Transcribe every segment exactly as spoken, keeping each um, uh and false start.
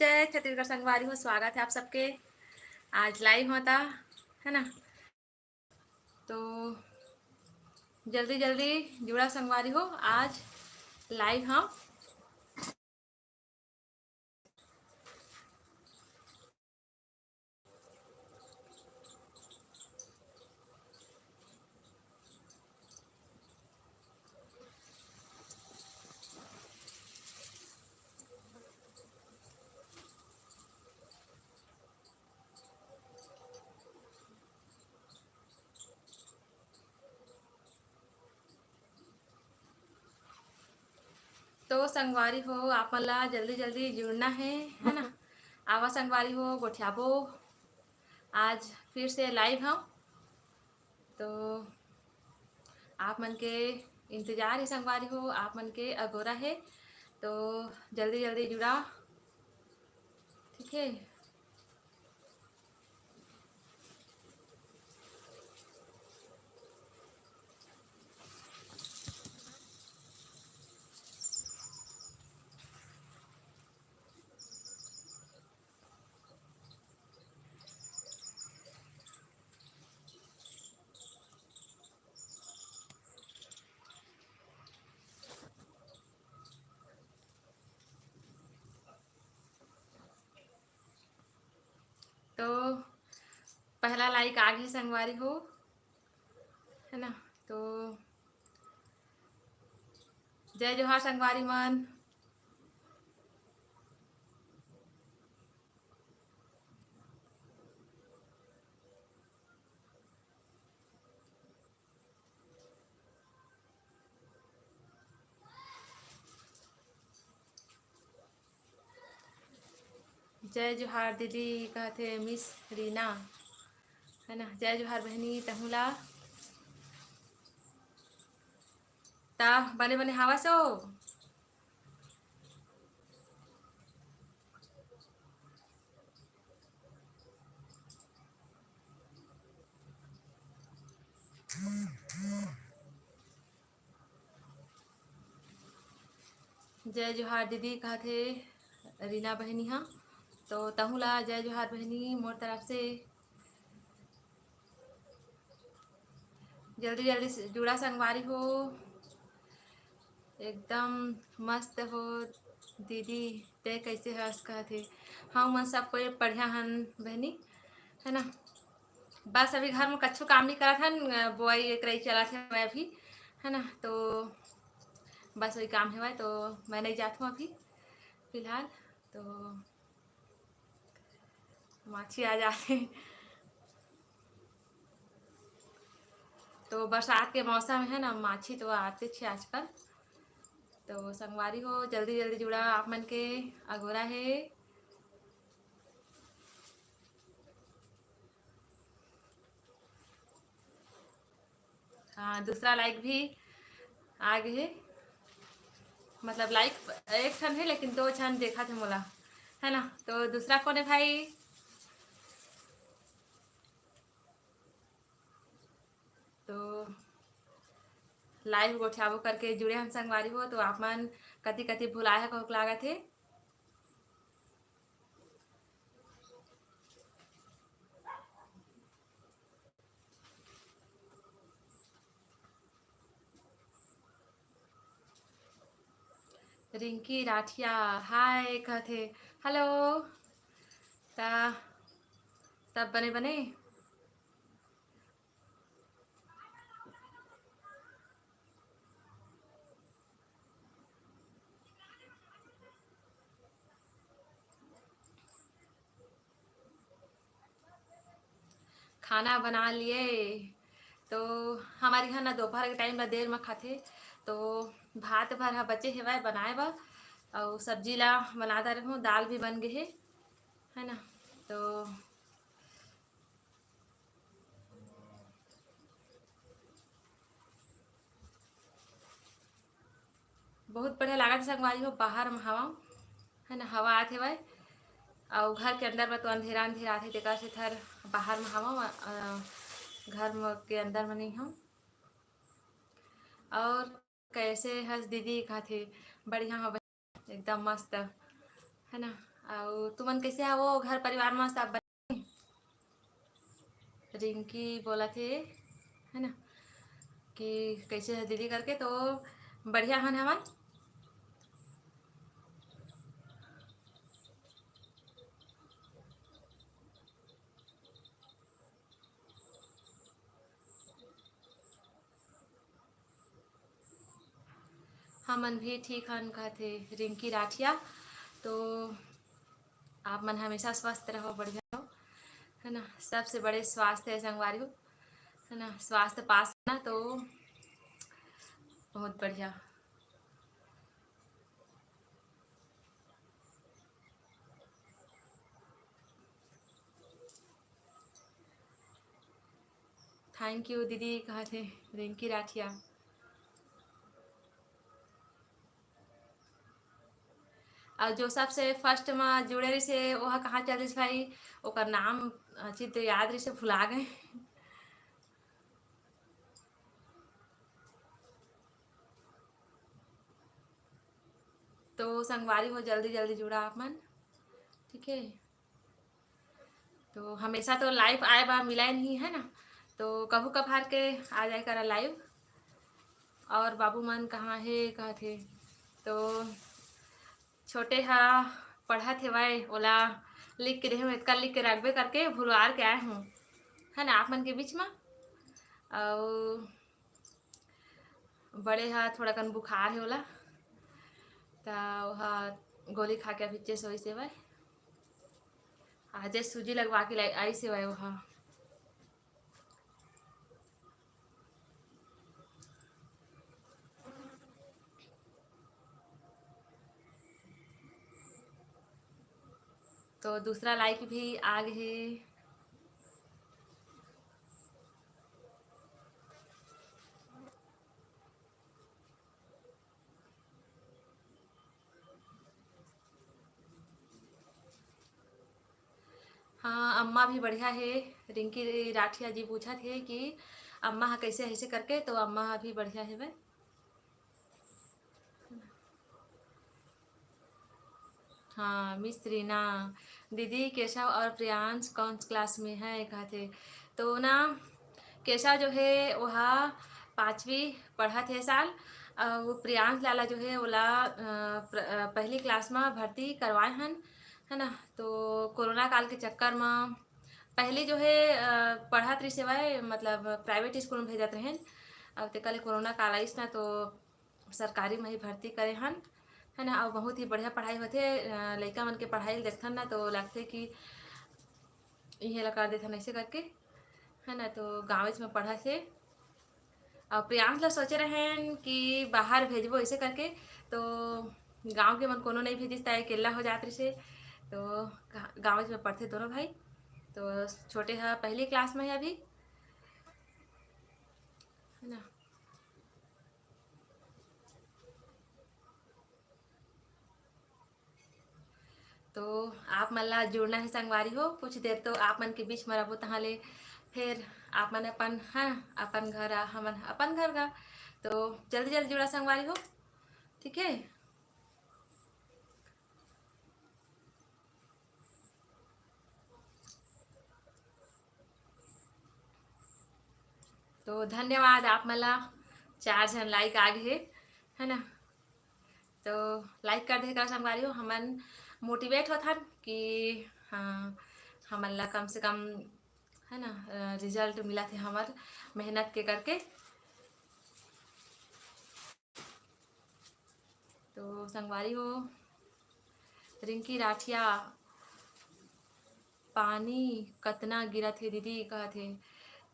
जय छत्तीसगढ़ संगवारी हो, स्वागत है आप सबके। आज लाइव होता है ना, तो जल्दी जल्दी जुड़ा संगवारी हो, आज लाइव हम। तो संगवारी हो, आप मन ला जल्दी जल्दी जुड़ना है, है ना? आवा संगवारी हो, गोठियाबो, आज फिर से लाइव हम। तो आप मन के इंतजार है संगवारी हो, आप मन के अगोरा है, तो जल्दी जल्दी जुड़ा, ठीक है? तो पहला लाइक आ गई संगवारी हो, है ना? तो जय जोहार संगवारी मन। जय जोहार दीदी, कहथे मिस रीना, है ना? जय जोहार बहनी, तहूँ ला। ता बने बने हावा सो। जय जोहार दीदी, कहथे रीना बहनी हा। तो तहूँ ला जय जोहार बहनी मोर तरफ से। जल्दी जल्दी से जुड़ा संगवारी हो, एकदम मस्त हो दीदी, ते कैसे हस? कहत हे, हम मन सब कोई बढ़िया हन बहनी, है ना? बस अभी घर में कच्छु काम नहीं करत हन, बोआई एकराई चलत हे मैं अभी, है ना? तो बस वही काम हेवय, तो मैं नहीं जात हूँ अभी फिलहाल। तो माछी आ जाथे। तो बरसात के मौसम है ना, माछी तो आते छे आजकल। तो संगवारी हो, जल्दी जल्दी जुड़ा, आप मन के अगोरा है। हाँ, दूसरा लाइक भी आ गए है, मतलब लाइक एक ठन है लेकिन दो झन देखा थे मोला, है ना? तो दूसरा कौन है भाई? तो लाइव गोठियाबो करके जुड़े हन संगवारी हो, तो आप मन कति कति भुलाए ह कहुक लागत हे। रिंकी राठिया हाय कहथे, हेलो। ता सब बने बने? खाना बना लिए। तो हमर इहाँ ना दोपहर के टाइम ला देर म खाथे, तो भात भर ह बचे हेवय बनाए बर, अउ सब्जी ला बना दे रहूँ, दाल भी बन गे हे, है ना। तो बहुत बढ़िया लागत हे संगवारी हो, बाहर म हवा है ना, हवा आत हेवय, अउ घर के अंदर म तो अंधेरा अंधेरा आथे, तेकर से थर बाहर म हवा, अ, घर म के अंदर म नहीं हूँ। और कैसे हस दीदी? कहथे बढ़िया हवे, एकदम मस्त, है ना। अउ तुमन कइसे हवो, घर परिवार म सब बढ़िया? रिंकी बोलत हे, है ना, कि कइसे हे दीदी करके। तो बढ़िया हन हमन। हमन भी ठीक हन, कहत हे रिंकी राठिया। तो आप मन हमेशा स्वस्थ रहो, बढ़िया रहो, है ना। सबसे बड़े स्वास्थ्य है संगवारी हो, है ना। स्वास्थ्य पास है ना, तो बहुत बढ़िया। Thank you दीदी, कहत हे रिंकी राठिया। अउ जो सबसे first म जुड़े रहिसे, ओह कहाँ चल दिस भाई? ओकर नाम, अ, चित याद रहिसे, भुला गए। तो संगवारी हो, जल्दी जल्दी जुड़ा आप मन, ठीक है। तो हमेशा तो live आए बा मिला नहीं, है ना, तो कभू कभार के आ जाए करा live। और बाबू मन कहाँ हे, कहत हे। तो छोटे हा पढ़त हेवय, ओला लिख के देहे हूँ, एतका लिख के रखबे करके भुलवार के आए हूँ, है ना, आप मन के बीच में। अउ बड़े हा थोड़ा कन बुखार हे ओला, त ओहा गोली खा के अभी चेस होइस हेवय। आजे सूजी लगवा के लाई-, आइस हेवय ओहा। तो दूसरा like भी आ गे हे। हाँ, अम्मा भी बढ़िया हे। रिंकी राठिया जी पूछत हे कि अम्मा ह कइसे, ऐसे करके, तो अम्मा ह भी बढ़िया हेवय। हाँ, मिस रीना, दीदी केशव और प्रियांश कौन class में है, कहत हे। तो ना, केशव जो हे, ओहा पाँचवीं पढ़त हे साल, अउ प्रियांश लाला जो हे, ओला, अ, प्र-, अ, पहली class म भर्ती करवाए हन, है ना। तो कोरोना काल के चक्कर म पहली जो हे, अ, पढ़त रहिस हेवय, मतलब private school म भेजत रहेन, अउ तेकर ले कोरोना काल आइस ना, तो सरकारी म ही भर्ती करे हन, है ना। अउ बहुत ही बढ़िया पढ़ाई होथे, अ, लइका मन के पढ़ाई ल देखथन ना, तो लगथे कि इहे ला कर देथन ऐसे करके, है ना। तो गाँवेच म पढ़त हे। अउ प्रियांश ला सोचे रहेन कि बाहर भेजबो ऐसे करके, तो गाँव के मन कोनो नहीं भेजिस, त अकेला हो जात रहिसे। तो गा-, गाँवेच म पढ़थे दोनों भाई। तो छोटे ह पहली class म हे अभी, है ना। तो आप मन ला जुड़ना हे संगवारी हो, कुछ देर तो आप मन के बीच म रबो, तहाँ ले फिर आप मन अपन, हाँ, अपन घर आ, हमन अपन घर गा। तो जल्दी जल्दी जुड़ा संगवारी हो, ठीक है। तो धन्यवाद आप मन ला, चार झन like आ गे हे, है ना। तो like कर दे करा संगवारी हो, हमन motivate होथन कि हाँ, हमन ला कम से कम, है ना, अ, result मिलत हे हमर मेहनत के करके। तो संगवारी हो, रिंकी राठिया, पानी कतना गिरत हे दीदी, कहत हे।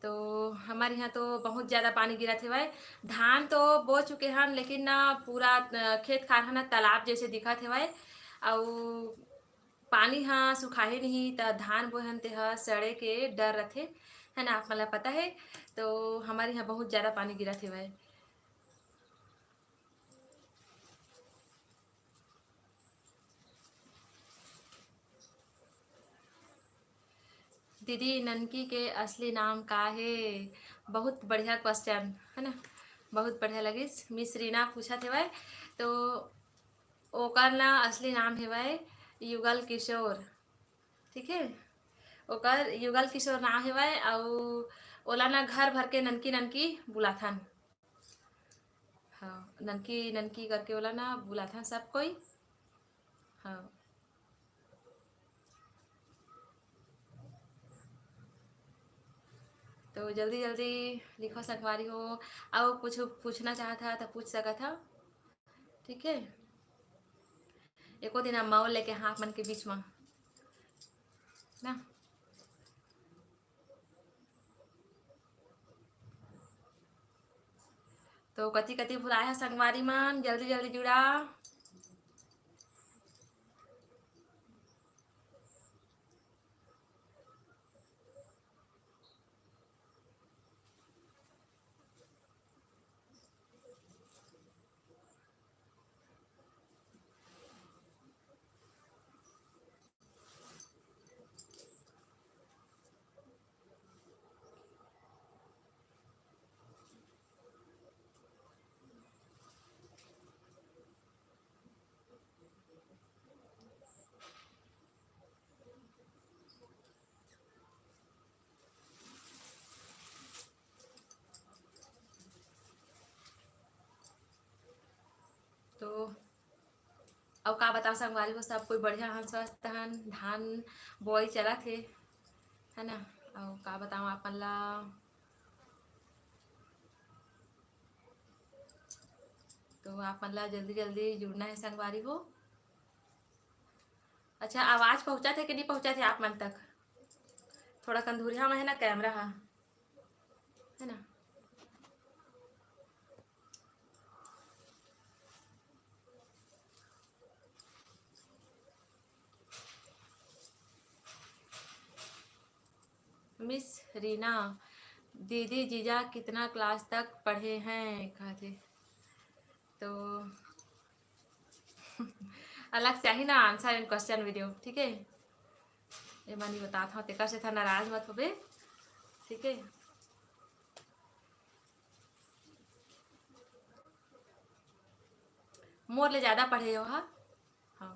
तो हमर यहाँ तो बहुत ज़्यादा पानी गिरत हेवय। धान तो बो चुके हन, लेकिन ना पूरा, अ, खेत खार ह ना तालाब जैसे दिखत हेवय। अउ पानी ह सुखाही नहीं, त धान बोए हन, तेहा सड़े के डर रथे, है ना, आप मन ला पता हे। तो हमर यहाँ बहुत ज़्यादा पानी गिरत हेवय। दीदी, ननकी के असली नाम का हे? बहुत बढ़िया question, है ना, बहुत बढ़िया लगिस। मिस रीना पूछत हेवय, तो ओकर ना असली नाम हेवय युगल किशोर, ठीक है, ओकर युगल किशोर नाम हेवय। अउ ओला ना घर भर के ननकी ननकी बुलाथन। हाँ, ननकी ननकी करके ओला ना बुलाथन सब कोई। हाँ। तो जल्दी जल्दी लिखो संगवारी हो, अउ कुछ पूछना चाहत हा तो पूछ सकत हा, ठीक है। एको दिन अम्मा ले के हाथ मन के बीच में ना। तो कति कति भुलाए हा संगवारी मन, जल्दी जल्दी जुड़ा। तो अउ का बताओ संगवारी हो, सब कोई बढ़िया हन, स्वस्थ हन, धान बोआई चलत हे, है ना। अउ का बताओ आप मन ला, तो आप मन ला जल्दी जल्दी जुड़ना है संगवारी हो। अच्छा, आवाज पहुंचत हे कि नहीं पहुंचत हे आप मन तक? थोड़ा कंधुरिया में है ना कैमरा हा, है ना। मिस रीना, दीदी जीजा कितना क्लास तक पढ़े हैं, कहा थे। तो अलग से आही ना answer and question video, ठीक है। ये मानी बतात हूँ, तेकर से था नाराज मत होबे, ठीक है। मोर ले ज्यादा पढ़े हो हा। हाँ।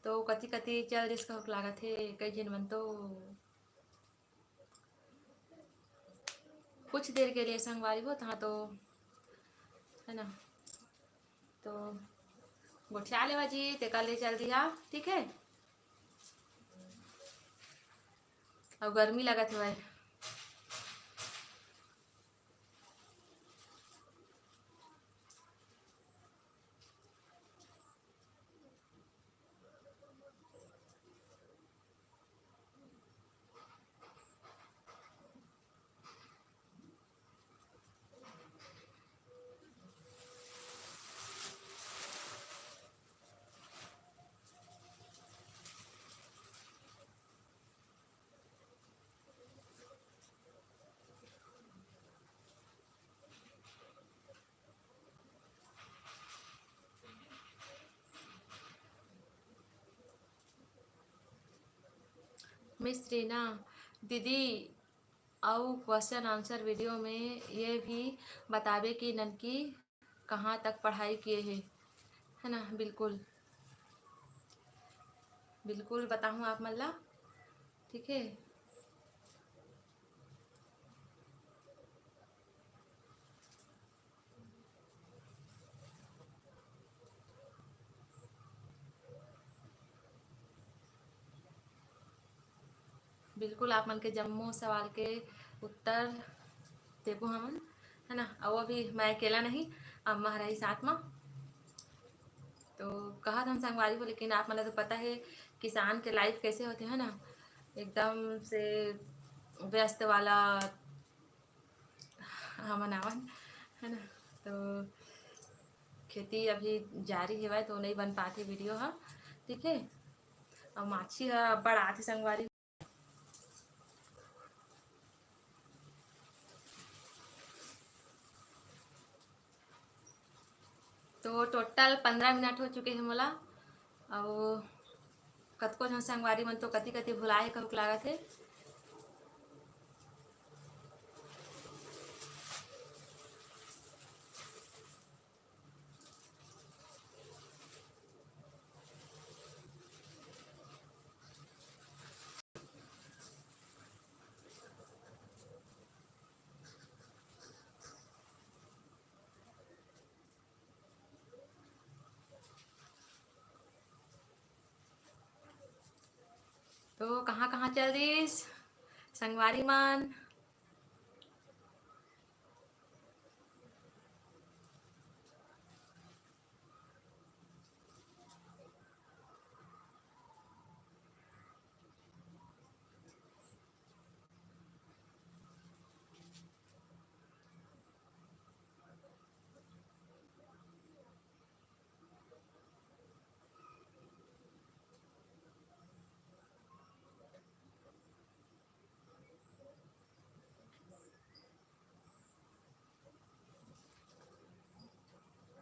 तो कति कति चल दिस कहोक लागत हे, कई झिन मन तो कुछ देर के लिए संगवारी हो तहाँ तो, है ना, तो गोठिया लेवा जी, तेकर ले चल दिया, ठीक है। अउ गर्मी लगत हवय। मिस रीना दीदी, अउ question answer video में ये भी बताबे कि ननकी कहाँ तक पढ़ाई किए हे, है ना? बिल्कुल, बिल्कुल बताहूँ आप मन ला, ठीक है। बिल्कुल, आप मन के जम्मो सवाल के उत्तर देबो हमन, है ना। अउ अभी मैं अकेला नहीं, अम्मा ह रही साथ म। तो कहत हन संगवारी हो, लेकिन आप मन ला तो पता है किसान के life कैसे होथे, है ना, एकदम से व्यस्त वाला हमन आवन, है ना। तो खेती अभी जारी हेवय तो नहीं बन पाथे video ह, ठीक है। अउ माछी ह अब्बड़ आथे संगवारी। तो total पंद्रह मिनट हो चुके हैं मोला, अउ कतको झन संगवारी मन तो कति कति भुलाए कहुक लागत हे। तो कहाँ कहाँ चल दिस संगवारी मन?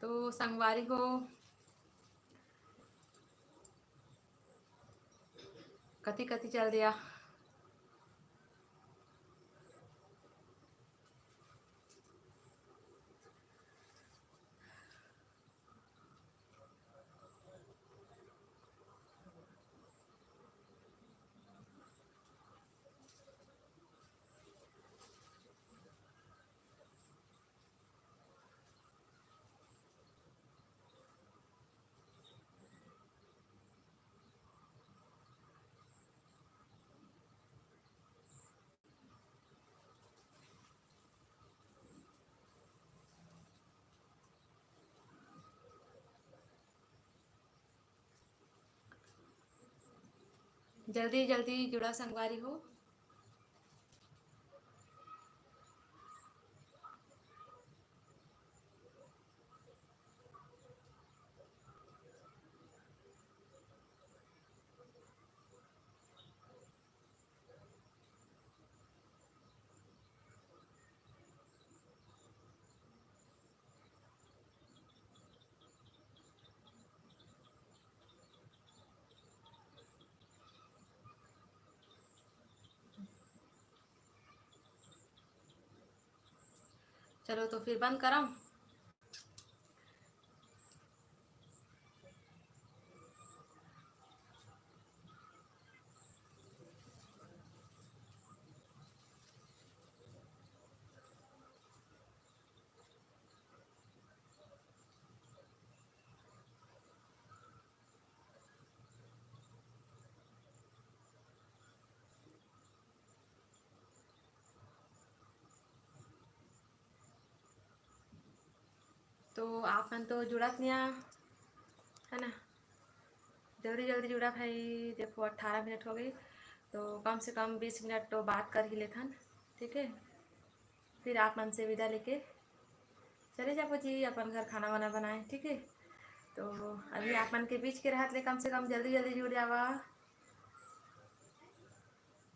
तो संगवारी हो, कति कति चल दिया। जल्दी जल्दी जुड़ा संगवारी हो। चलो तो फिर बंद करम। तो आप मन तो जुड़त निया, है ना? जल्दी जल्दी जुड़ा भाई। देखो, अट्ठारह मिनट हो गई, तो कम से कम बीस मिनट तो बात कर ही लेथन, ठीक है? फिर आप मन से विदा लेके चले जाबो जी अपन घर खाना वाना बनाए, ठीक है? तो अभी आप मन के बीच के रहत ले कम से कम जल्दी जल्दी जुड़ जावा।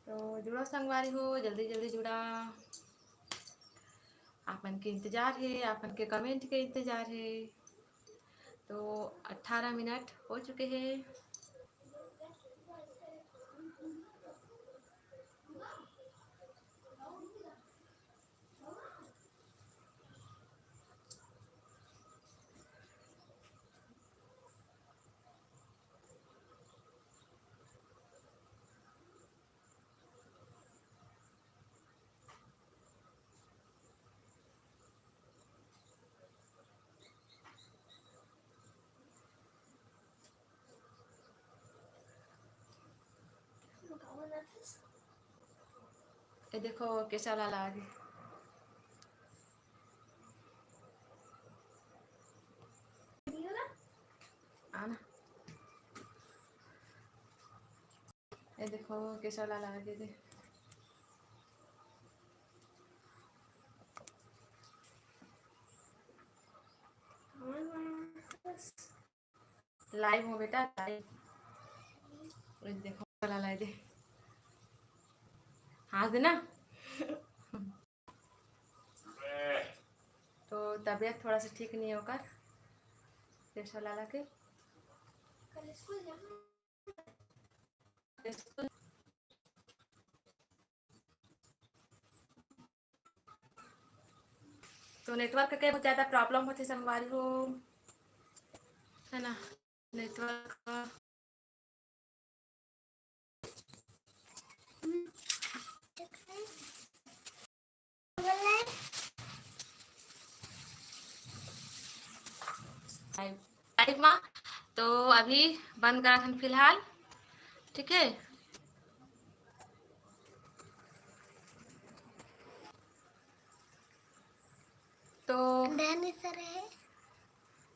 तो जुड़ा संगवारी हो, जल्दी जल्दी जुड़ा। आप मन के इंतजार है, आप मन के कमेंट के इंतजार है। तो अट्ठारह मिनट हो चुके हैं। ये देखो, केशव लाला आ गे। आना। ये देखो, केशव लाला आ गे। लाइव हो बेटा, लाइव। ये देखो, केशव लाला आ गे। हाँस देना। तो तबीयत थोड़ा सा ठीक नहीं है ओकर, केशव लाला के। तो network के बहुत ज्यादा problem होथे संगवारी हो, है ना? Network का live, live मा। तो अभी बंद करत हन फिलहाल, ठीक है? तो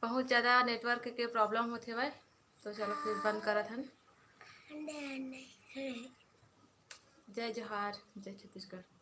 बहुत ज्यादा network के problem होथे भाई, तो चलो फिर बंद करत हन। जय जोहार, जय छत्तीसगढ़।